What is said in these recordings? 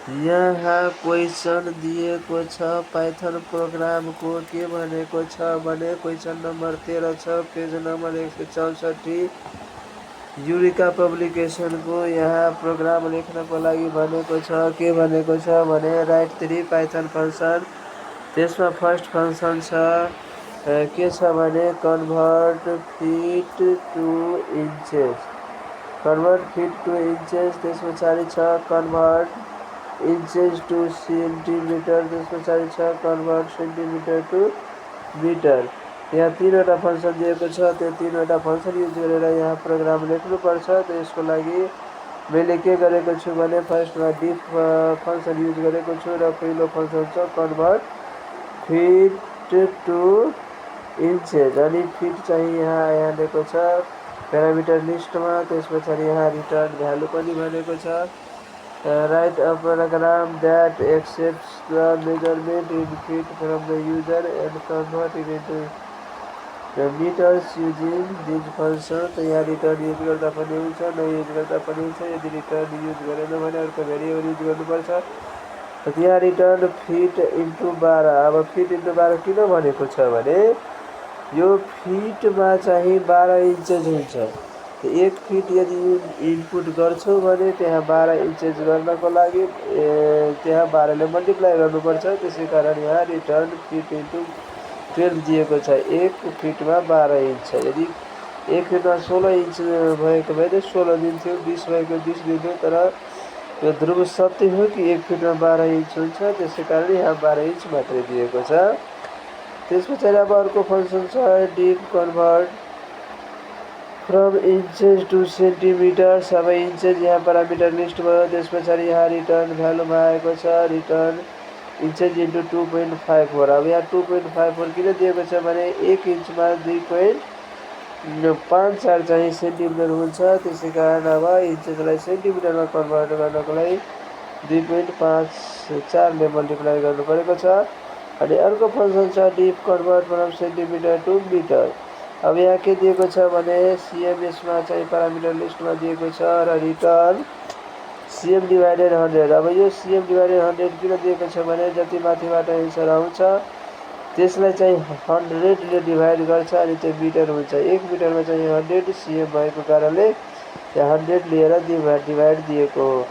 यहाँ क्वेसन दिएको छ पाइथन प्रोग्रामको के भनेको छ भने क्वेसन नम्बर 13 छ पेज नम्बर 164 युरिका पब्लिकेसनको यहाँ प्रोग्राम लेख्नको लागि भनेको छ के भनेको छ भने राइट 3 पाइथन फंक्सन। त्यसमा फर्स्ट फंक्सन छ के छ भने convert feet to inches, convert feet to inches. त्यस पछाडि छ कन्भर्ट इंचेस टू सेन्टिमिटर, त्यस पछाडि छ कन्भर्ट सेन्टिमिटर टू मिटर। यहाँ तीनवटा फंक्सन दिएको छ, त्यो तीनवटा फंक्सन युज गरेर यहाँ प्रोग्राम लेख्नुपर्छ। त यसको लागि मैले के गरेको छु भने फर्स्टमा डिफ फंक्सन युज गरेको छु र पहिलो फंक्सन छ कन्भर्ट फिट टु इन्चेस अनि फिट चाहिँ यहाँ दिएको छ प्यारामिटर लिस्टमा। त्यस पछाडि यहाँ रिटर्न भ्यालु पनि भनेको छ write a program that accepts the measurement in feet from the user and convert it into the meters using this function। त यहाँ रिटर्न युज गर्दा पनि हुन्छ, नयुज गर्दा पनि हुन्छ। यदि रिटर्न युज गरेन भने अर्को भेरिएबल युज गर्नुपर्छ। त यहाँ रिटर्न फिट इन्टु 12। अब फिट इन्टु 12 किन भनेको छ भने यो फिटमा चाहिँ 12 इन्चेस हुन्छ। एक फिट यदि इनपुट गर्छौँ भने त्यहाँ 12 इन्चेस गर्नको लागि त्यहाँ 12 ले मल्टिप्लाई गर्नुपर्छ। त्यसै कारण यहाँ रिटर्न फिट इन्टु 12 दिएको छ। एक फिटमा 12 इन्च छ। यदि एक फिटमा 16 इन्च भएको भए 16 दिन्थ्यो, 20 भएको 20 दिन्थ्यो। तर यो ध्रुव सत्य हो कि एक फिटमा 12 इन्च हुन्छ, त्यसै कारण यहाँ 12 इन्च मात्रै दिएको छ। त्यस पछाडि अब अर्को फंक्सन छ def convert from inches to centimeters. अब इन्चेस यहाँ पैरामिटर लिस्ट भयो। त्यस पछाडि यहाँ रिटर्न भ्यालुमा आएको छ रिटर्न इन्चेस इन्टु 2.54। अब यहाँ 2.54 किन दिएको छ भने 1 इन्चमा 2.54 चाहिँ सेन्टिमिटर हुन्छ। त्यसै कारण अब इन्चेसलाई सेन्टिमिटरमा कन्भर्ट गर्नको लागि 2.54 ले मल्टिप्लाई गर्नु परेको छ। अनि अर्को फंक्सन छ def convert from centimetre to meter. अब यहाँ के दिएको छ भने सीएमएसमा चाहिँ प्यारामिटर लिस्टमा दिएको छ र रिटर्न सीएम डिभाइडेड 100। अब यो सीएम डिभाइडेड 100 किन दिएको छ भने जति माथिबाट एन्सर आउँछ त्यसलाई चाहिँ 100 ले डिभाइड गर्छ अनि त्यो मिटर हुन्छ। एक मिटरमा चाहिँ 100 सीएम भएको कारणले यहाँ 100 लिएर डिभाइड दिएको हो।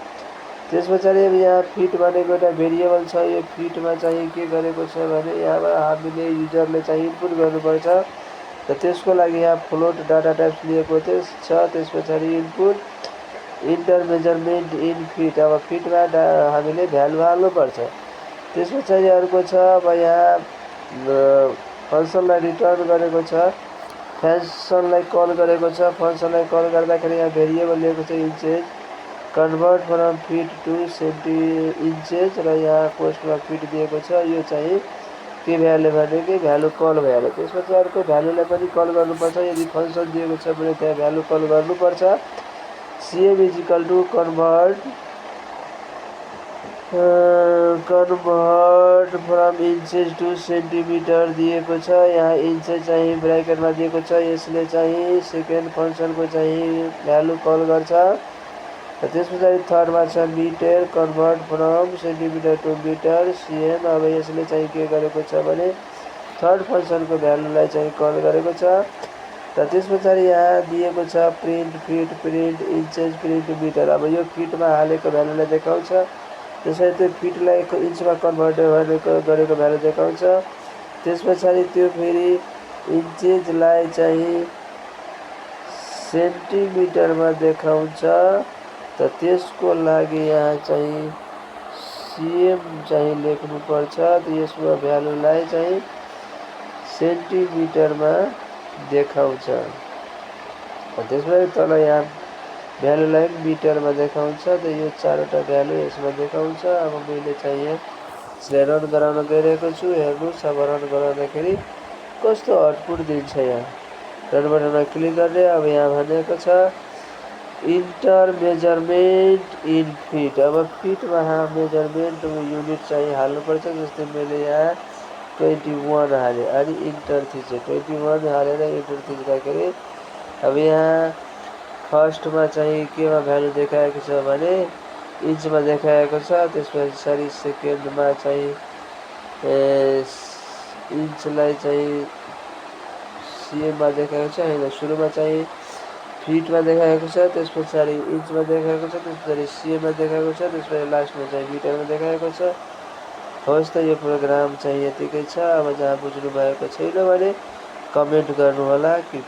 त्यस पछाडि अब यहाँ फिट भनेको एउटा भेरिएबल छ। यो फिटमा चाहिँ के गरेको छ भने यहाँ हामीले युजरले चाहिँ इनपुट गर्नुपर्छ। र त्यसको लागि यहाँ फ्लोट डाटा टाइप्स लिएको छ। त्यस पछाडि input enter measurement in feet. अब फिटमा हामीले भ्यालु हाल्नुपर्छ। त्यस पछाडि अर्को छ अब यहाँ फंक्सनलाई रिटर्न गरेको छ, फंक्सनलाई कल गरेको छ। फंक्सनलाई कल गर्दाखेरि यहाँ भेरिएबल लिएको छ inches, convert from feet to inches र यहाँ पोस्टमा फिट दिएको छ। यो चाहिँ के भ्यालु भनेको भ्यालु कल भ्यालु। त्यसपछि अर्को भ्यालुलाई पनि कल गर्नुपर्छ। यदि फंक्सन दिएको छ भने त्यहाँ भ्यालु कल गर्नुपर्छ। CM is equal to convert from inches to centimetre दिएको छ। यहाँ इन्चेस चाहिँ ब्राकेटमा दिएको छ। यसले चाहिँ सेकेन्ड फंक्सनको चाहिँ भ्यालु कल गर्छ। त्यस पछाडि थर्डमा छ metre, convert from centimetre to metre CM. अब यसले चाहिँ के गरेको छ भने थर्ड फंक्सनको भ्यालुलाई चाहिँ कल गरेको छ। र त्यस पछाडि यहाँ दिएको छ print feet, print inches, print metre. अब यो फिटमा हालेको भ्यालुलाई देखाउँछ, त्यसरी त्यो फिटलाई इन्चमा कन्भर्ट गरेको भ्यालु देखाउँछ। त्यस पछाडि त्यो फेरि इन्चेसलाई चाहिँ सेन्टिमिटरमा देखाउँछ। त त्यसको लागि यहाँ चाहिँ सीएम चाहिँ लेख्नुपर्छ। त यसको भ्यालुलाई चाहिँ सेन्टिमिटरमा देखाउँछ। त्यसपछि तल यहाँ भ्यालुलाई मिटरमा देखाउँछ। त यो चारवटा भ्यालु यसमा देखाउँछ। अब मैले चाहिँ यसलाई रन गराउन गइरहेको छु। हेर्नुहोस् अब रन गराउँदाखेरि कस्तो आउटपुट दिन्छ। यहाँ रन बटनमा क्लिक गर्ने। अब यहाँ भनेको छ इन्टर मेजरमेन्ट इन फिट। अब फिटमा मेजरमेन्ट युनिट चाहिँ हाल्नुपर्छ। जस्तै मैले यहाँ 21 हालेँ अनि इन्टर थिचेँ। 21 हालेर इन्टर थिच्दाखेरि अब यहाँ फर्स्टमा चाहिँ केमा भ्यालु देखाएको छ भने इन्चमा देखाएको छ। त्यसपछाडि सेकेन्डमा चाहिँ इन्चलाई चाहिँ सिएममा देखाएको छ होइन, सुरुमा चाहिँ फिटमा देखाएको छ, त्यस पछाडि इन्चमा देखाएको छ, त्यस पछाडि सिएममा देखाएको छ, त्यसपछि लास्टमा चाहिँ मिटरमा देखाएको छ। हवस् त यो प्रोग्राम चाहिँ यतिकै छ। अब जहाँ बुझ्नु भएको छैन भने कमेन्ट गर्नुहोला कि